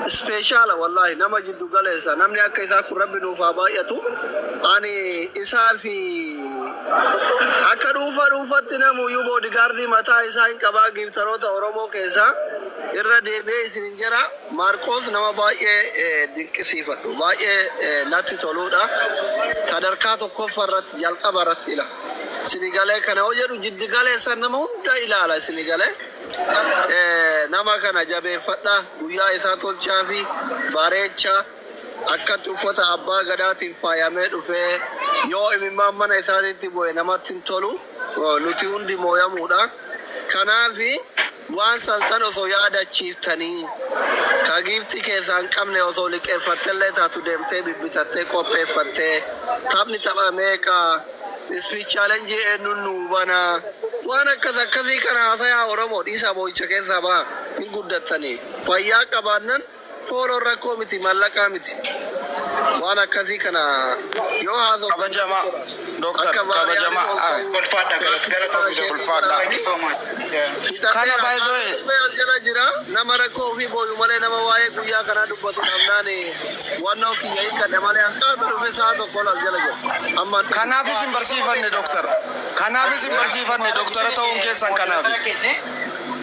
Ispeeshaala wallaahi, nama jiddu galeessa. Namni akka isaa kun Rabbi nuuf haa baay'atu. Ani isaa fi akka dhuunfaa dhuunfatti namuyyuu bodyguard mataa isaa hin qabaa. Gifteroota Oromoo keessaa irra deebi'ee isin hin jira. Maarqoos nama baay'ee dinqisiifadhu, baay'ee natti toluudha. Sadarkaa tokkoffaa irratti, jalqaba irratti ila. Isini galee? Kana yoo jedhu jiddu galeessa nama hunda ilaala. Isini galee? Nama kana jabeeffadha, guyyaa isaa tolchaa fi bareechaa. Akkatti uffata abbaa gadaatiin faayamee dhufee yoo imimmaan mana isaatitti bu'e namatti hin tolu. Nuti hundi mooyamuudha. Kanaafi waan san san osoo yaadachiiftanii, ka giiftii keessaa hin qabne osoo liqeeffattellee taatu deemtee bibbitattee qopheeffattee, taphni tapha meeqa, speech challenge eenyuun nuu banaa, waan akkas akkasii kana haasayaa. Oromoo dhiisaa, boo'icha keessaa baha, hin guddattanii. Fayyaa qabaannan fooloon rakkoo miti, mallaqaa miti. Waan akkasii kana yoo haasoftan Kabajamaa Dooktar akka kabajamaa baariyaanii ol ka'uu Ulfaadha, galatoomii. Ulfaadha. Thank you so much. Yeah. Kana baay'isoo as jala jira. Nama rakkoo ofii booyu malee nama waa'ee guyyaa kanaa dubbatu dhabnaan wannoo kiyya hiikkadhe malee hanqaatu dhufe sa'a tokko ol as jala jira. Amma Kanaafis hin barsiifanne, dooktar. Kanaafis hin barsiifanne, dooktara ta'uun keessan kanaaf.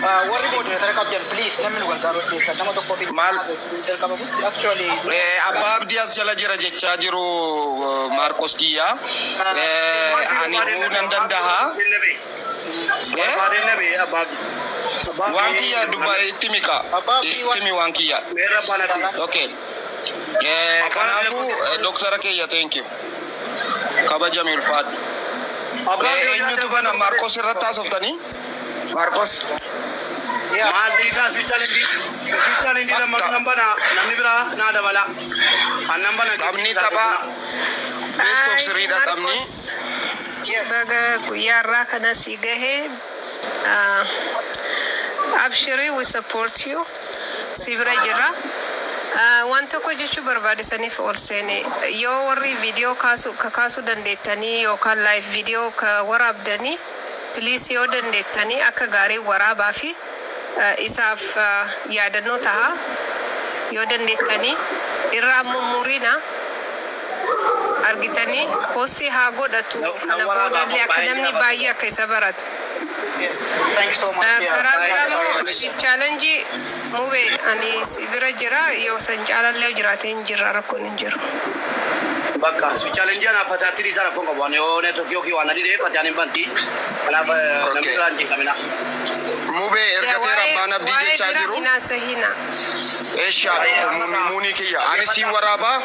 Warri moderator qabdan, please, namni nu gargaaru keessan nama tokkoo fi Maal? jalqaba actually. Abbaa Abdii as jala jira jechaa jiru Maarqos Kiyyaa. Ani bu'uu nan danda'a. Barbaadeen nabe abbaa. Waan kiyya dubba itti mika. Itti mi waan kiyya. Meerra abbaan abdii. Okay. Kanaafuu dooktara kiyya, thank you. Kabajami, ulfaadhu. Eenyutu bana? Maarqos irratti haasoftanii? Maarqos. Maal dhiisaa, speech challenge. Speech challenge lammatu nan bana, namni biraa naa dabala. An nan bana. Taphni taphaa best of three dha taphni. Marcos, baga guyyaa irraa kana si gahee. Abshirii, we support you, si bira jirra. Waan tokko jechuu barbaadisaniif ol seene. Yoo warri viidiyoo kaasu ka kaasuu dandeettanii yookaan live viidiyoo ka waraabdanii, please, yoo dandeettanii akka gaarii waraabaa fi isaaf yaadannoo taha. Yoo dandeettanii irraa mummuriina argitanii post haa godhatu. Kana boodallee akka namni baay'ee akka isa baratu. Yes. Thanks so much. Yeah. Karaa biraa immoo speech challenge, Mube, ani si bira jira. Yoo san caalallee jiraate hin jirra, rakkoon hin jiru. Bakka speech challenge anaaf fataatti dhiisaa, rakkoon qabu. Ani yoo network yookiin waan adii dhee fataan hin banti. Kanaaf namni biraan hin jeeqamina. Mubee ergateera abbaan abdii Waa'ee jechaa biraa jiru. hin haasahina. Eeshaa muunii kiyya. Ani siin waraabaa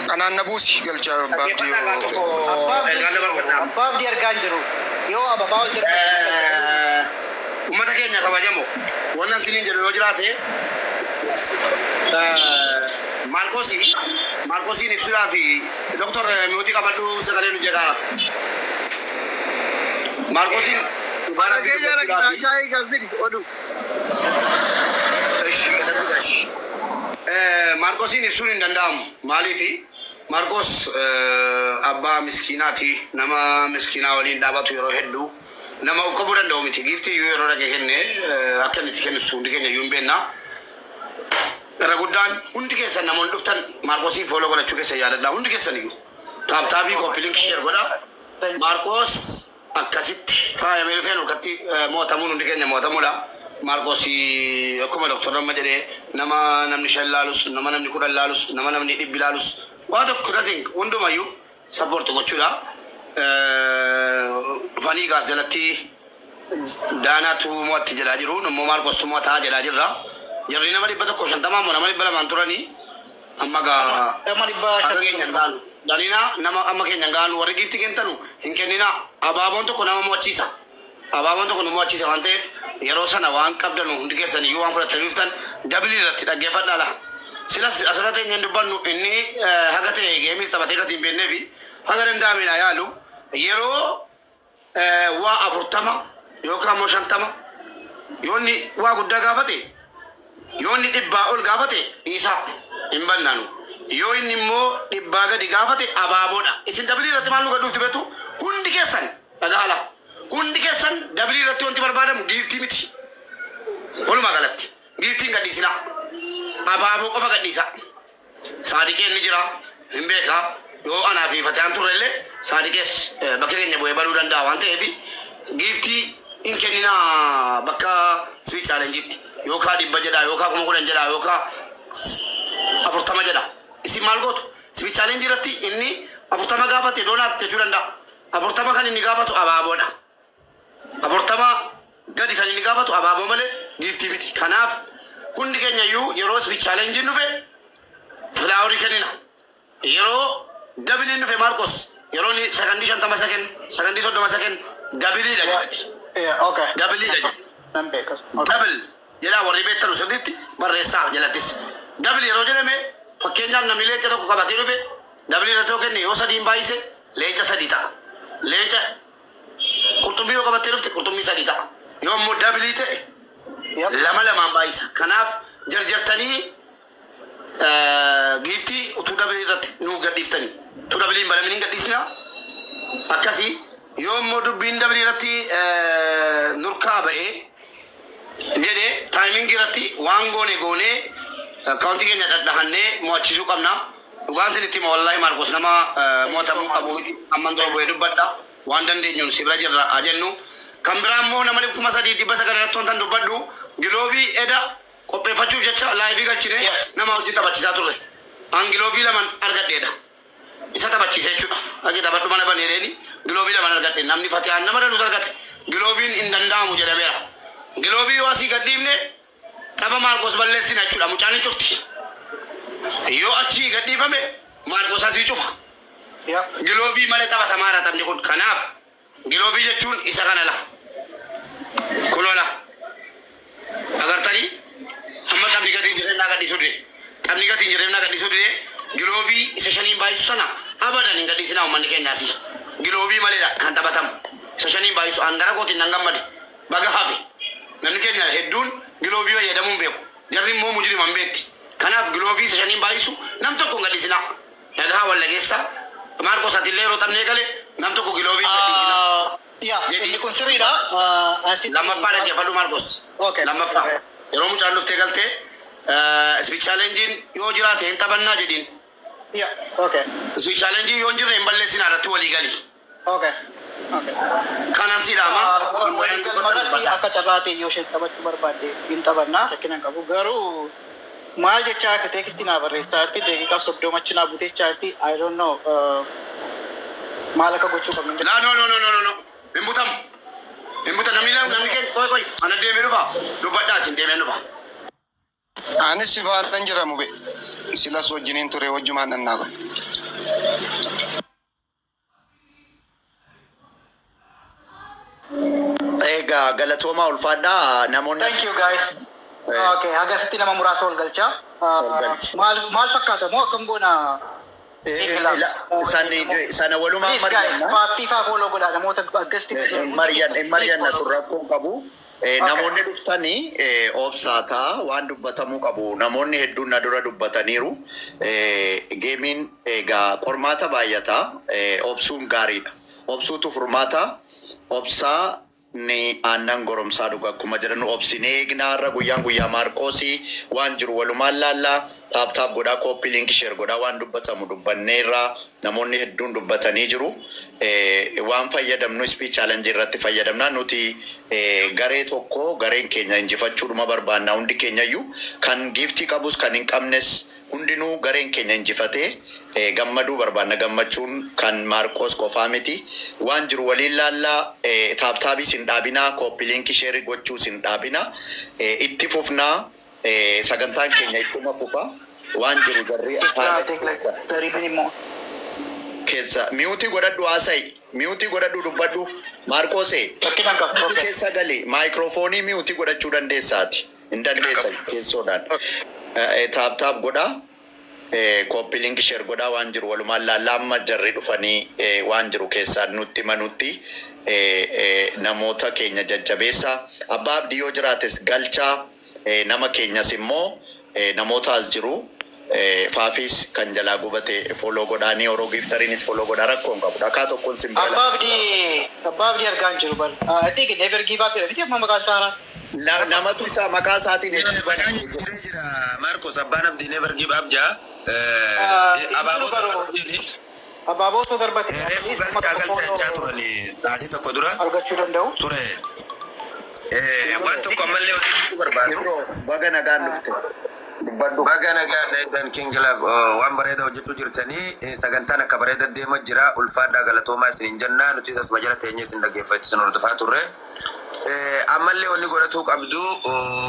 kanaan na buusi galcha abbaa abdii. Dhaggeeffadhaa gaa tokko Abbaa abdii ergaan jiru. dabarfadhaa. Abbaa abdii argaa hin jiru. Yoo ababaa ol jira. Uummata keenya kabajamoo, wannan isiniin jedhu yoo jiraate, Maarkosii Maarkosiin ibsuudhaa fi Doktor mute qabadhu, sagalee nu jeqaa. Maarkosiin dhugaa Rabbii Aragee jala dubbachuudhaa fi shaayii kan fidi oduu. Ishi, ishi. Maarkosiin ibsuun hin danda'amu. Maaliifi? Maarkos abbaa miskiinaati. Nama miskiinaa waliin dhaabatu yeroo hedduu. Nama of qabuu danda'u miti. Giiftii iyyuu yeroo dhaqee kenne akka inni itti kennu hundi keenya iyyuu hin beekna. Irra guddaan hundi keessan namoonni dhuftan Maarkosiin follow godhachuu keessan yaadadha. Hundi keessan iyyuu. Tap tap, copy link, share godha. Maarkos akkasitti faayamee dhufeen harkatti mo'atamuun hundi keenya mo'atamuudha. Maarkos akkuma Doktor amma jedhee, nama namni shan laalus, nama namni 10 laalus, nama namni 100 laalus, waa tokko nothing, hundumayyuu support gochuudha. Dhufanii gaas jalatti Daanaatu mo'atti jedhaa jiru, immoo Maarkos mo'ataa jedhaa jirra. Jarri nama 150 immoo nama 200 turanii amma gaa Nama dhibba akka keenya hin gaanu. Daliina nama amma keenya hin gaanu. Warri giifti kentanu hin kenninaa. Abaaboon tokko nama mo'achiisa. Abaaboon tokko nu mo'achiisa waan ta'eef, yeroo sana waan qabdanu hundi keessan iyyuu waan fudhattanii dhuftan double irratti dhaggeeffadhaa laha. Silas asirra teenya hin dubbannu. Inni haga ta'e gameis taphatee gatii hin beeknee fi haga danda'ameen haa yaalu. Yeroo waa 40 yookaan immoo 50 yoo inni waa guddaa gaafate, yoo inni dhibbaa ol gaafate, dhiisaa, hin bannaanu. Yoo inni immoo dhibbaa gadi gaafate abaaboodha. Isin double irratti maal nu gadhuufti beektu? Hundi keessan dhagahala. Hundi keessan double irratti wanti barbaadamu giiftii miti. Walumaa galatti. Giftiin gadhiisinaa. Abaaboo qofa gadhiisaa. Saadiqeen ni jira. Hin beekaa. Yoo anaa fi Fatiyaan turre illee Saadiqees bakka keenya bu'ee baluu danda'a waan ta'eef giftii hin kenninaa bakka speed challengeitti. Yookaan 100 jedhaa, yookaan 10,000 jedhaa, yookaan 40 jedha. Isin maal gootu? Speed challenge irratti inni 40 gaafate donut jechuu danda'a. 40 kan inni gaafatu abaaboodha. 40 gadi kan inni gaafatu abaaboo malee giftii miti. Kanaaf hundi keenya iyyuu yeroo speed challenge dhufe flowerii kennina. Yeroo doubleiin dhufe, Maarqos, yeroo inni sakandii 50 isa kennu, sakandii 30 isa kennu, doubleiidha jedhati. Yeah, okay. Doubleiidha jedhu. Nan beeka. Okay. Double jedhaa warri beektanu sirriitti barreessaa jalattis. Double yeroo jedhame, fakkeenyaaf namni leenca tokko qabatee dhufe double irratti yoo kenne, yoo sadiin baay'ise leenca sadii ta'a. Leenca qurxummii yoo qabattee dhufte qurxummii sadii ta'a. Yoo immoo double ta'e lama lamaan baay'isa. Kanaaf jarjartanii giftii utuu double irratti nuuf gadhiiftanii. Utuu double hin banamin hin gadhiisnaa. Akkasii yoo immoo dubbiin double irratti nurkaa ba'ee jedhee, timingii irratti waan goone goonee accountii keenya dhadhahannee mo'achisuu qabna. Dhugaan sinitti hima, wallaahi Maarkos nama mo'atamuu qabu miti. Amman dura bu'ee dubbadha. Waan dandeenyuun si bira jirra haa jennu. Kan biraa immoo nama 3900 irratti wantan dubbadhu, glove eda qopheeffachuuf jecha live galchine nama hojii taphachiisaa turre. An glove laman argadheedha. Isa taphachiise jechuudha. Dhaqee taphadhu mana baneereeni glove laman argadhe. Namni Fatiyaan nama danuus argate. Gloveiin hin danda'amu jedhameera. Glove yoo asii gadhiifne tapha Maarkos balleessina jechuudha. Mucaan hin cufti. Yoo achii gadhiifame Maarkos asii cufa. Glove malee taphatamaadha taphni kun. Kanaaf glove jechuun isa kana la. Kunoo la. Agartanii, amma taphni gadi hin jirre naa gadhiisuu dide. Taphni gadi hin jirre naa gadhiisuu dide. Glove isa shaniin baay'isu sana abadan hin gadhiisinaa uummanni keenyaasi. Glove maleedha kan taphatamu. Isa shaniin baay'isu an gara kootiin nan gammade. Baga hafe. Namni keenya hedduun glove fayyadamuu hin beeku. Jarri immoo mujrima hin beekti. Kanaaf glove isa shaniin baay'isu nam tokko hin gadhiisinaa. Dhagahaa wallageessa. Maarqos, ati illee yeroo taphni eegale nam tokko glove hin gadhiisinaa. Yaa, Jedhi. inni kun sirriidha. Asitti Lammaffaa dhaggeeffadhu, Maarqos. Okay. Lammaffaa. Okay. Yeroo mucaan dhuftee galtee speed challengeiin yoo jiraate hin taphannaa jedhiin. Yeah, okay. Speed challengeiin yoo hin jirre hin balleessinaa irratti walii gali. Okay. Kanan siidhaama. Waliin galmarratti akka carraa ta'e yoo isheen taphachuu barbaadde hin taphannaa, rakkina hin qabu. Garuu maal jechaa jirti? Textii naa barreessaa jirti, daqiiqaa 30 achi naa butechaa jirti. I don't know maal akka gochuu qabnu. Laa, no, no, no, no, no, no. Hin butamu. Hin butamu. Namni lama namni keenya qoy qoy. Ana deemee dhufa. Dubbadhaa, isin deemee dhufa. Anis si faadhan jira mube. Silas wajjiniin ture, wajjumaan dhannaa kun. Egaa galatoomaa, ulfaadhaa namoonni. Thank you, guys. Okay, hagasitti nama muraasa ol galchaa. Ol galchi. Maal maal fakkaata moo akkam goona? Sana walumaan Please, guys, mari'anna. Paappii faa follow godhaa namoota akkasitti. Mari'anna, sun rakkoo qabu. Namoonni dhuftanii obsaataa waan dubbatamuu qabu. Namoonni hedduun na dura dubbataniiru. Gameiin egaa qormaata baay'ata. Obsuun gaariidha. Obsuutu furmaata. Obsaa ni aannan goromsaa dhuga akkuma jedhan, obsinee eegnaa. Irra guyyaan guyyaa Maarqoosii waan jiru walumaan laallaa. Tap tap godhaa, copy link, share godhaa. Waan dubbatamu dubbanneerraa, namoonni hedduun dubbatanii jiru. Waan fayyadamnu speed challenge irratti fayyadamna. Nuti garee tokko, gareen keenya injifachuudhuma barbaanna. Hundi keenyayyuu, kan giftii qabus kan hin qabnes, hundinuu gareen keenya injifatee gammaduu barbaanna. Gammachuun kan Maarqoos qofaa miti. Waan jiru waliin laallaa. Tap tapiis hin dhaabinaa, copy link, share gochuus hin dhaabinaa. Itti fufnaa, sagantaan keenya ittuma fufa. Waan jiru jarri haala Dariibin immoo. keessa mute godhadhu, haasa'i. Mute godhadhu, dubbadhu. Maarqoosee. Rakkina hin qabu. Okay. Keessa gali, microphone mute godhachuu dandeessaati. Hin dandeessa keessoodhaan. Tap tap godhaa. Copy link, share godhaa. Waan jiru walumaan laallaa. Amma jarri dhufanii waan jiru keessaan nutti manutti namoota keenya jajjabeessaa. Abbaa Abdii yoo jiraates galchaa, nama keenyas immoo namoota as jiru. Faafis kan jalaa gubate follow godhaanii, Oroo Gifteriinis follow godhaa, rakkoo hin qabu. Dhakaa tokkoon simbira Abbaa lama. Abdii, Abbaa Abdii argaa hin jiru bal. I think Never Give Up jedha miti amma maqaan isaa haaraan? Namatu isaa maqaa isaatiin hedduu Maqaan baname. jijjiiree jira Maarkos, abbaan Abdii Never Give Up jaa. Hin jiru Abaaboo garuu. darbate. Abaaboo osoo darbate Reefu at least nama galchaa tokko galchaa follow turani sa'aatii tokko dura argachuu danda'u. ture. Waan tokko ammallee hojjechuu barbaadu. Ibro, baga nagaan dhufte. Dubbadhu. Baga nagaan dheedan King Club, waan bareeda hojjechuu jirtanii, sagantaan akka bareeda deema jira, ulfaadhaa, galatoomaa isiniin jenna. Nuti asuma jala teenyee isin dhaggeeffachaa isin hordofaa turre. Ammallee wanni godhatuu qabdu,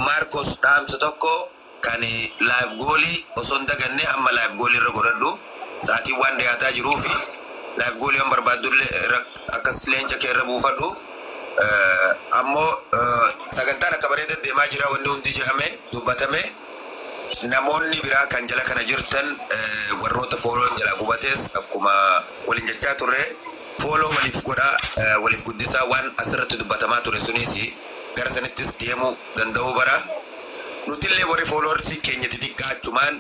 Maarkos, dhaamsa tokko kan live goalii osoo hin daganne, amma live goalii irra godhadhu, sa'aatiin waan dhiyaataa jiruu fi live goalii waan barbaaddullee akkas leenca kee irra buufadhu. Ammoo sagantaan akka bareeda deemaa jira, wanni hundi jedhame dubbatame. Namoonni biraa kan jala kana jirtan, warroota follown jala gubates, akkuma waliin jechaa turre, follow waliif godhaa, waliif guddisaa. Waan asirratti dubbatamaa ture sunis gara sanittis deemuu danda'uu bara. Nutillee warri followersi keenya xixiqqaa achumaan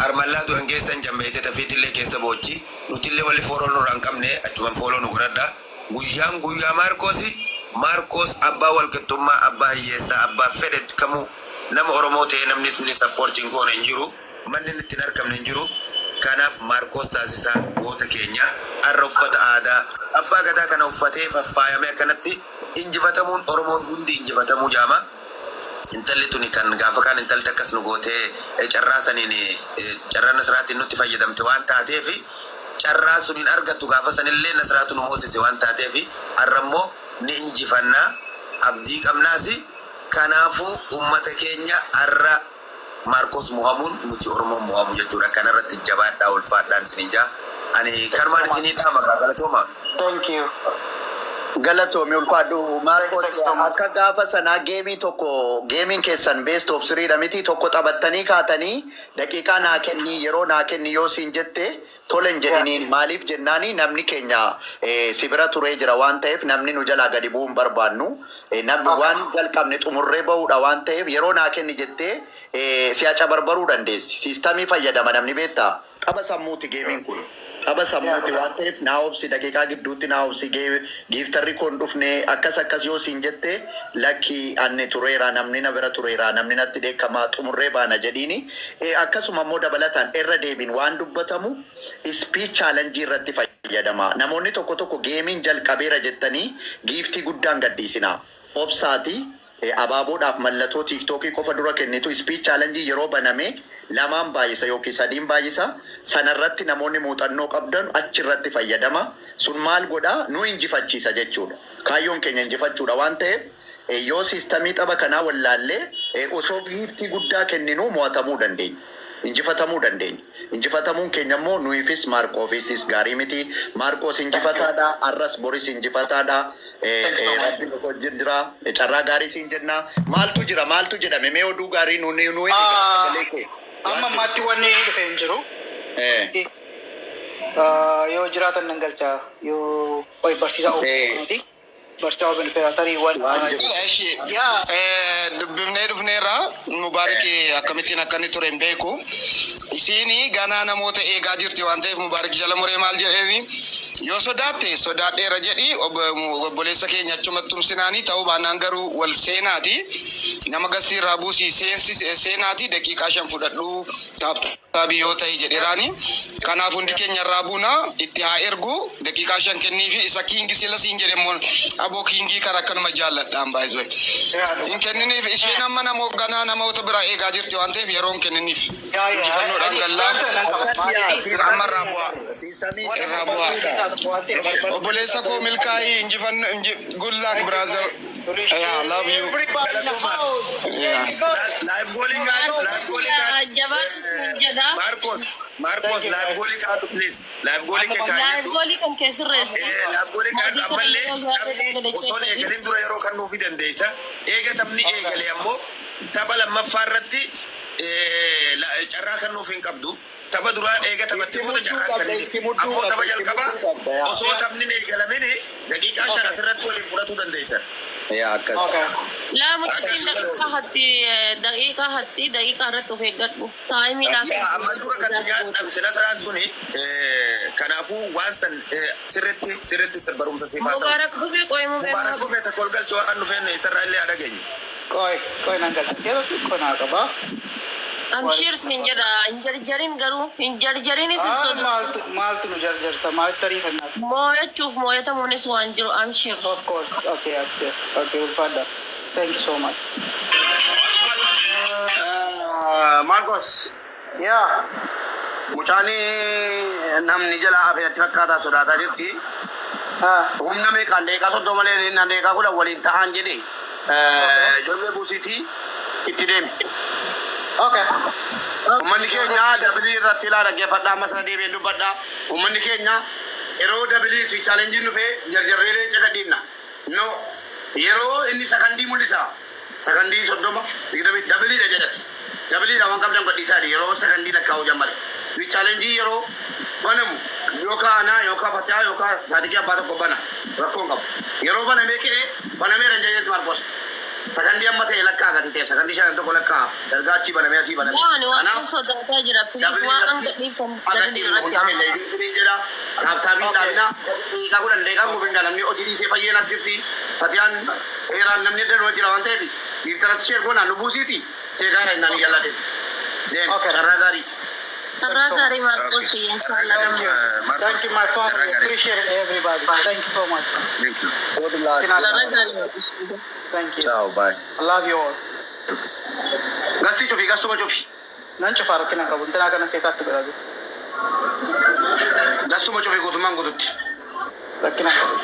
armallaa du'an keessan jammeete tafiitillee keessa boochi, nutillee walli follow nurraa hin qabne, achumaan follow nu godhadha. Guyyaan guyyaa Maarkoosi. Maarkoos abbaa walqixxummaa, abbaa hiyyeessaa, abbaa fedhe kamuu. Nama Oromoo ta'e namni inni supportiin goone hin jiru, manni inni ittiin argamne hin jiru. Kanaaf Maarkoos taasisaa goota keenya har'a uffata aadaa abbaa gadaa kana uffatee faffaayamee akkanatti injifatamuun, Oromoon hundi injifatamuu jaama. Intalli tuni kan gaafa kaan intalti akkas nu gootee, carraa saniin, carraa Nasraatiin nutti fayyadamte waan taateef, carraa suniin argattu gaafa sanillee Nasraatu nu moosise waan taateef, har'a immoo ni injifannaa abdii qabnaasi. Kanaafuu ummata keenya, har'a Maarkos mo'amuun nuti Oromoon mo'amu jechuudha. Kanarratti jabaadhaa, ulfaadhaan isinii jaa. Ani kanumaan isinii dhaama, galatooma. Thank you. Galatoomi, ulfaadhu Maarkos. Thank you so much. Akka gaafa sanaa gameii tokko, gameiin keessan best of threedha miti, tokko taphattanii kaatanii daqiiqaa naa kenni, yeroo naa kenni yoo siin jette tole hin jedhiniin. Maaliif jennaani, namni keenya si bira turee jira waan ta'eef, namni nu jalaa gadi bu'uu hin barbaannu. Namni waan jalqabne xumurree bahuudha waan ta'eef, yeroo naa kenni jettee si acabarbaruu dandeessi. Systemii fayyadama namni, beektaa, tapha sammuuti gameiin kun. Tapha sammuuti waan ta'eef, naa obsi, daqiiqaa gidduutti naa obsi, gifterri koon dhufne akkas akkas yoo siin jette, lakki, anni tureera, namni na bira tureera, namni natti dheekkamaa, xumurree baana jedhiini. Akkasuma immoo dabalataan irra deebiin waan dubbatamu speech challenge irratti fayyadama. Namoonni tokko tokko gameiin jalqabeera jettanii giftii guddaan gadhiisina. Obsaati, abaaboodhaaf mallattoo TikTokii qofa dura kennitu. Speech challenge yeroo baname lamaan baay'isa yookiin sadiin baay'isa. Sanarratti namoonni muuxannoo qabdan achirratti fayyadama. Sun maal godha? Nu injifachiisa jechuudha. Kaayyoon keenya injifachuudha waan ta'eef, yoo systemii tapha kanaa wallaallee, osoo giftii guddaa kenninuu mo'atamuu dandeenya. Injifatamuu dandeenya. Injifatamuun keenya immoo nuyiifis Maarqoofisis gaarii miti. Maarqoos injifataadha. Arras boris injifataadha. Rabbi nu wajjin jira. Carraa gaarii siin jenna. Maaltu jira? Maaltu jedhame? Mee oduu gaarii nu himi sagalee kee. Amma ammaatti wanni dhufe hin jiru. Yoo jiraatan nan galcha. Yoo barsiisaa oofnuti. Barsiisaa oofnu dhufeera tarii waan. Waan jiru. Eshi, Yaa. Dubbifnee dhufneerra. Mubaarik akkamittiin akka inni ture hin beeku. Isiini ganaa namoota eegaa jirti waan ta'eef, Mubaarik jala muree maal jedheeni, yoo sodaatte sodaadheera jedhi, obboleessa keenya achumatti tumsinaanii ta'uu baannaan garuu wal seenaati. Nama gastii irraa buusii seensi seenaati, daqiiqaa 5 fudhadhu, tap tapii yoo ta'e jedheeraani. Kanaaf hundi keenya irraa buuna, itti haa ergu, daqiiqaa 5 kenniifi. Isa kingii sila siin jedhe immoo, aboo, kingii kan akkanuma jaalladhaan baay'ee. Hin kenniniif, isheen amma namoo ganaa namoota biraa eegaa jirti waan ta'eef, yeroo hin kenniniif. Yaa, yaa. Injifannoodhaan gallaa. Akkas yaa. Amma irraa bu'aa. Systemii Irraa bu'aa. Obboleessa koo, milkaa'ii, injifannoo, good luck, brother. Yeah, love you. Everybody in the house. Yeah. Live goalii kaadhu, live goalii kaadhu. Jabaatu siin jedha. Marcos, Marcos, live goalii kaadhu, please. Live goalii kee Live kaayadhu. goalii kan kee sirreessu. Live goalii kaadhu ammallee, taphni osoo hin eegalin dura yeroo kan nuufi dandeessa. Eega taphni eegale ammoo tapha lammaffaa irratti carraa kan nuuf hin qabdu. Tapha duraa eega taphatti booda carraa kan ammoo tapha jalqabaa osoo taphni hin eegalamin daqiiqaa 5 asirratti waliin fudhatuu dandeessan. Yaa, akkas. Okay. Laa, mucattiin daqiiqaa hatti, daqiiqaa hatti, daqiiqaa irratti of eeggadhu. Timeiidhaaf. Yaa, amma dura kan nyaadhamte Nasraan suni, kanaafuu waan san sirritti sirritti barumsa siif haa ta'u. Mubaarak dhufee qoy mubee. Mubaarak dhufee takka ol galchuu waan dhufeen isarraa illee haa dhageenyu. Qoy, qoy, nan galcha. Keessatti qonaa qaba. Amshiir sin jedha, hin jarjarin garuu, hin jarjarinis hin sodu. Maaltu maaltu nu jarjarsa? Maalitti ariifannaa? Moo'achuuf moo'atamuunis waan jiru, amshiir. Of course. Okay, ulfaadha. Thank you so much. Marcos, Yeah. mucaan namni jalaa hafe natti fakkaataa sodaataa jirti. Ah. Humna meeqaan daqiiqaa 30 malee daqiiqaa 10 waliin taa'an jedhe ijoollee buusiitii itti deemi. Okay. Uummanni keenya double irratti ilaa dhaggeeffadhaa, amma sana deebi'een dubbadhaa. Uummanni keenya yeroo double si challengeiin dhufee jarjarreelee caga dhiibna. No, yeroo inni sakandii mul'isa. Sakandii 30 20 doubleiidha jedhati. Doubleiidha, waan qabdan gadhiisaadhi yeroo sakandii lakkaa'uu jammare. Si challenge yeroo banamu yookaan anaa yookaan Fatihaa yookaan Saadiqii abbaa tokko bana, rakkoon qabu. Yeroo banamee ka'ee banameera hin jedheetu Marqos. Sakandii amma ta'e lakkaa gati ta'e sakandii 51 lakkaa dargaa achii banamee asii baname. Waan waan sodaataa jira. Please, waan hanga dhiiftan double irratti amma. Jedha taaptaabii dhaabina daqiiqaa 10 daqiiqaa gubin namni hojii dhiisee fayyeen as jirti. Fatiyaan heeraan namni adda jira waan ta'eef dhiiftaratti share goonaa nu buusiiti seegaara innaan jalla deemu. Deem, carraa gaarii. Carraa gaarii, Maarqos kiyya, inshallah. Thank you. Thank you, my family. Appreciate everybody. Thank you so much. Thank you. Carraa gaarii, Maarqos. Thank you. Ciao, bye. I love you all. Gastii cufi, gastuma cufi. Nan cufaa, rakkina qabu. Intinaa kana seetaatti godhaa jiru. Gastuma cufi guutummaan guututti. Rakkina qabu.